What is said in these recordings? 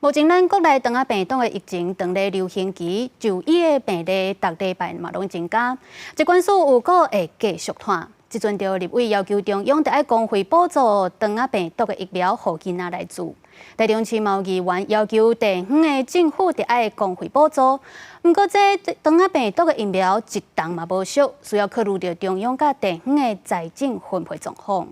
目前咱國內腸仔病毒的疫情當咧流行期，就醫的病例逐禮拜嘛攏增加。疾管署預告會繼續拖。這陣著立委要求中央著愛公費補助腸仔病毒的疫苗，予囡仔來注。台中市嘛有議員要求地方的政府著愛公費補助。毋過這腸仔病毒的疫苗一筒嘛無俗，需要考慮著中央佮地方的財政分配狀況。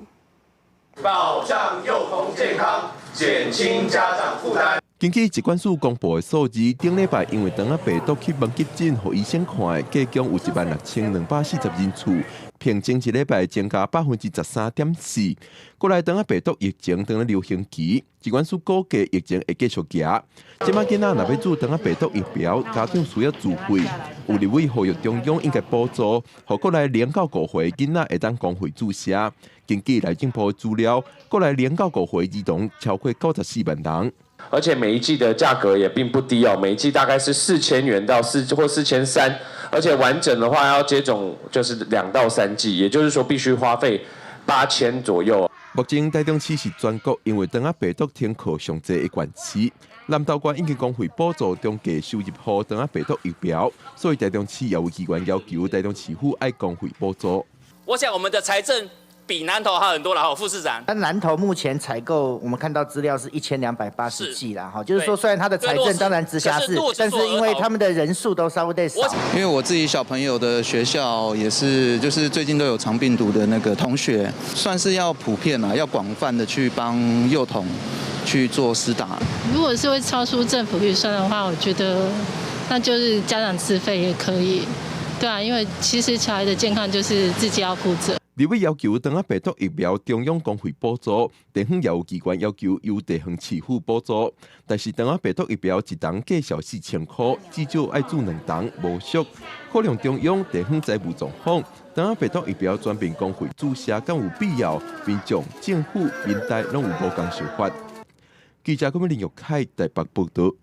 保障幼童健康，減輕家長負擔。根據疾管署公布的數字，頂禮拜因為腸仔病毒去問急診，予醫生看的，計共有16,240人次，平均一禮拜增加13.4%。國內腸仔病毒疫情當咧流行期，疾管署估計疫情會繼續行。這擺囡仔若欲注腸仔病毒疫苗，家長需要自費。有立委呼籲中央應該補助，予國內0到5歲囡仔會當公費注射。根據內政部資料，國內零到五歲兒童超過94萬人。而且每一劑的價格也並不低哦，每一劑大概是4000元到4或4300，而且完整的話要接種就是2到3劑，也就是說必須花費8000左右。目前台中市是全國因為腸仔病毒停課上濟的縣市，南投縣已經公費補助中低收入戶腸仔病毒疫苗，所以台中市也有議員要求台中市府愛公費補助。我想我們的財政比南投好很多了，哈，副市長。但南投目前採購，我們看到資料是1280劑啦，哈，就是說雖然他的財政當然直轄市，但是因為他們的人數都稍微得少。因為我自己小朋友的學校也是，就是最近都有腸病毒的那個同學，算是要普遍啦，要廣泛的去幫幼童去做施打。如果是會超出政府預算的話，我覺得那就是家長自費也可以，對啊，因為其實小孩的健康就是自己要負責。立委要求腸仔病毒疫苗中央公費補助，地方也有機關要求由地方市府補助。但是腸仔病毒疫苗一筒價數4000箍，至少愛注兩筒，無俗。考量中央地方財務狀況，腸仔病毒疫苗全面公費注射敢有必要？民眾、政府、民代攏有無仝想法。記者郭美玲玉凱台北報道。